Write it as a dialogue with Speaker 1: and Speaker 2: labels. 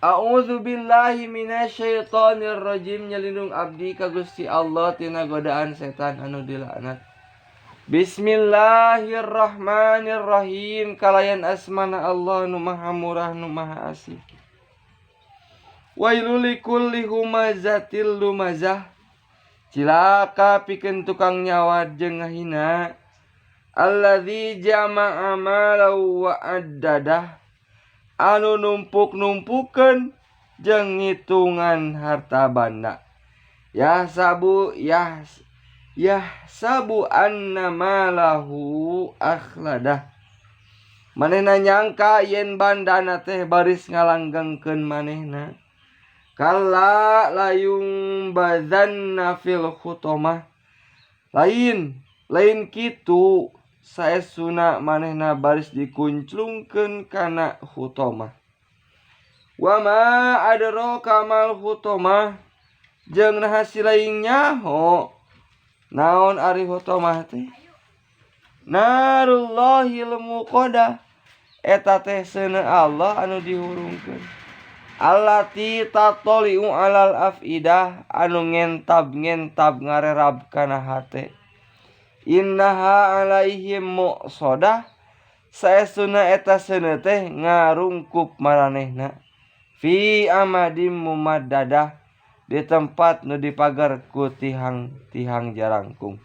Speaker 1: A'udzubillahi minasyaitonirrajim, nyalindung abdi ka Gusti Allah tina godaan setan anu dilaknat. Bismillahirrahmanirrahim, kalayan asmana Allah nu maha murah nu maha asih. Wailul likulli humazatil lumazah, cilaka pikeun tukang nyawad jeung ngahina. Alladzi jama'a malau wa addadah, anu numpuk-numpukeun jeung ngitungan harta banda. Yahsabu yahsabu anna malahu akhladah, manehna nyangka yen bandana teh baris ngalanggengkeun manehna. Kalla layunbadzanna fil hutomah, lain lain kitu, saestuna manehna baris dikunclungkeun kana hutomah. Wa ma adraka mal hutomah, jeung naha silaing nyaho naon ari hutomah teh? Narullahil muqadah, eta teh seuneu Allah anu dihurungkeun. Allati tatali'u alal afidah, anu ngentab-ngentab ngarerab kana hate. Innaha alaihim muqsadah, saestuna eta seuneu teh ngarungkup maranehna. Fi amadim mumaddadah, di tempat nu dipagar ku tihang-tihang jarangkung.